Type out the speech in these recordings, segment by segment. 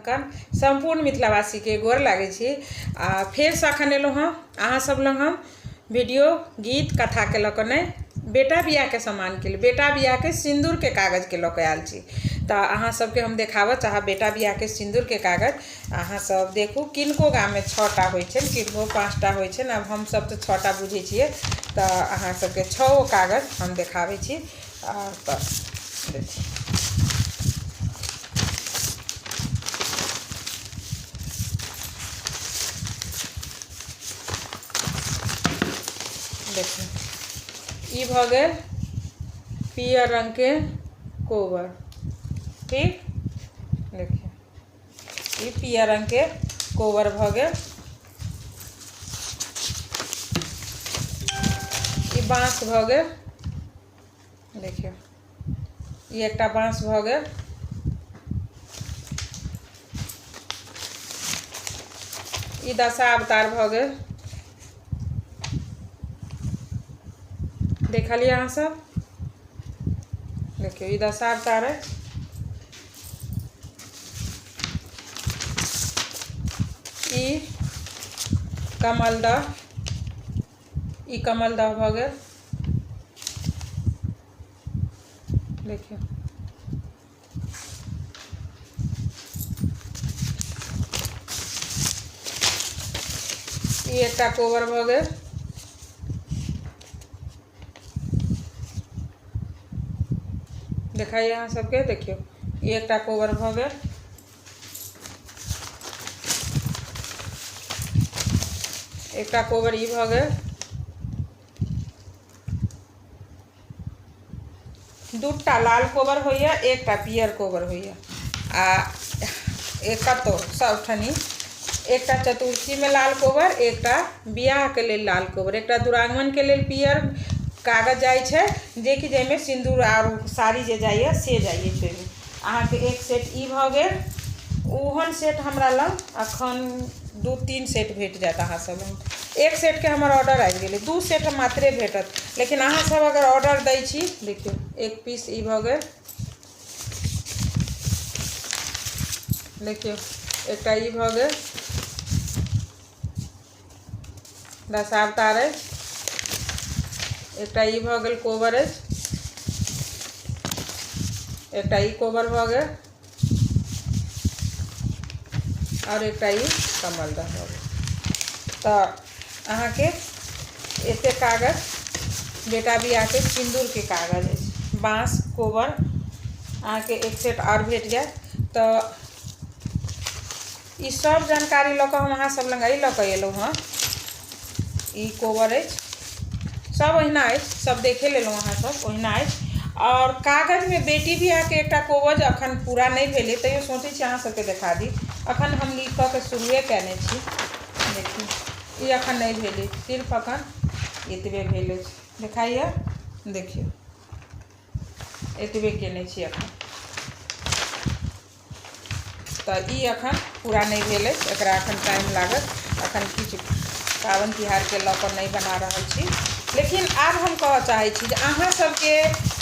हम सम्पूर्ण मिथिलावासीके गोर लागै छी। आ फेरसँ एखन एलहुँ हँ अहाँ सब लग हम वीडियो गीत कथाके लऽ कऽ नहि, बेटा बियाहके सामानके लेल, बेटा बियाहके सिन्दूरके कागजके लऽ कऽ आयल छी। तऽ अहाँ सबके हम देखाबऽ चाहब बेटा बियाहके सिन्दूरके कागज। अहाँ सब देखू, किनको गाममे 6टा होइ छनि, किनको 5टा होइ छनि, आब हमसब तऽ 6टा बुझै छियै। तऽ अहाँ सबके 6 कागज हम देखाबै छी। आओर तऽ देखियौ, देखियौ, ई भऽ गेल पियर रङ्गके कोबर, ठीक? देखियौ, ई पियर रङ्गके कोबर भऽ गेल। ई बाँस भऽ गेल, देखियौ, ई एकटा बाँस भऽ गेल। ई दशा अवतार भऽ गेल, देखलियै अहाँ सब? देखियौ, ई दशा अवतार अछि। ई कमलदह, ई कमलदह भऽ गेल, देखियौ। ई एकटा कोबर भऽ गेल। देखाइए अहाँ सबके? देखियौ, ई एकटा कोबर भऽ गेल। एकटा कोबर ई भऽ गेल। 2टा लाल कोबर होइए, एकटा पियर कोबर होइए। आ कतहु सबठनी एकटा चतुर्थीमे लाल कोबर, एकटा बियाहके लेल लाल कोबर, एकटा दुरागमनके लेल पियर कागज जाइ छै, जेकि जाहिमे सिन्दूर आर साड़ी जे जाइए से जाइए छै ओहिमे। अहाँके एक सेट ई भऽ गेल। ओहन सेट हमरा लग अखन 2-3 सेट भेट जायत अहाँ सब लग। एक सेटके हमर ऑर्डर आबि गेलै, 2 सेट मात्रे भेटत, लेकिन अहाँ सब अगर ऑर्डर दै छी। देखियौ, एक पीस ई भऽ गेल। देखियौ, एकटा ई भऽ गेल, दशावतार अछि। एकटा ई भऽ गेल कोबर अछि। एकटा ई कोबर भऽ गेल आओर एकटा ई कमल दह भऽ गेल। तऽ अहाँके एते कागज बेटा बियाहके सिन्दूरके कागज अछि, बाँस कोबर अहाँके एक सेट आओर भेट जायत। तऽ ई सब जानकारी लऽ कऽ हम अहाँ सब लग एहि लऽ कऽ एलहुँ हँ। ई कोबर अछि, सब ओहिना अछि, सब देखे लेलहुँ अहाँ सब, ओहिना अछि। आओर कागजमे बेटी बियाहके एकटा कोबर अखन पूरा नहि भेलै, तैयो सोचै छी अहाँ सबके देखा दी। अखन हम लिख कऽ के शुरुए कयने छी। देखियौ, ई अखन नहि भेलै, सिर्फ अखन एतबे भेल अछि, देखाइए? देखियौ, एतबे केने छी अखन। तऽ ई अखन पूरा नहि भेल अछि, एकरा अखन टाइम लागत। अखन किछु पाबनि तिहारके लऽ कऽ नहि बना रहल छी। लेकिन आब हम कहऽ चाहै छी जे अहाँ सबके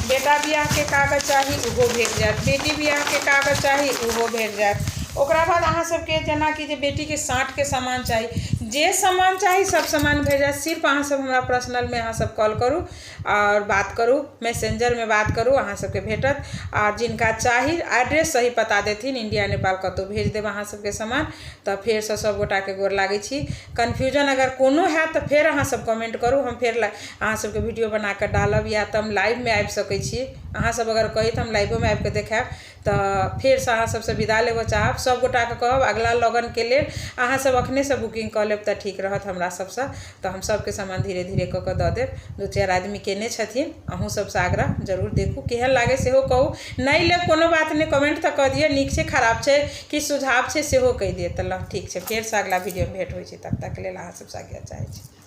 बेटा बियाहके कागज चाही, ओहो भेट जायत। बेटी बियाहके कागज चाही, ओहो भेट जायत। ओकरा बाद अहाँ सबके जेनाकि जे बेटीके साँठके सामान चाही, जे सामान चाही सब सामान भेट जायत। सिर्फ अहाँ सब हमरा पर्सनलमे अहाँ सब कॉल करू आओर बात करू, मैसेंजरमे बात करू, अहाँ सबके भेटत। आर जिनका चाही, एड्रेस सही पता देथिन, इंडिया नेपाल कतहु भेज देब अहाँ सबके सामान। तऽ फेरसँ सब गोटाके गोर लागै छी। कन्फ्यूजन अगर कोनो हैत तऽ फेर अहाँ सब कमेंट करू, हम फेर अहाँ सबके वीडियो बनाकऽ डालब, या तऽ हम लाइवमे आबि सकै छी। अहाँ सब अगर कही तऽ हम लाइवोमे आबिकऽ देखायब। तऽ फेरसँ अहाँ सबसँ विदा लेबऽ चाहब। सब गोटाके कहब, अगिला लगनके लेल अहाँ सब अखनेसँ बुकिंग कऽ लेब तऽ ठीक रहत हमरा सबसँ। तऽ हम सबके सामान धीरे धीरे कऽ कऽ दऽ देब। 2-4 आदमी केने छथिन। अहूँ सबसँ आग्रह, जरूर देखू, केहन लागै सेहो कहू। नहि लेब कोनो बात नहि, कमेंट तऽ कऽ दिअ, नीक छै, खराब छै, किछु सुझाव छै सेहो कहि दिअ। तऽ ल ठीक छै, फेरसँ अगिला वीडियोमे भेंट होइ छै, तब तकके लेल अहाँ सबसँ आज्ञा चाहै छी।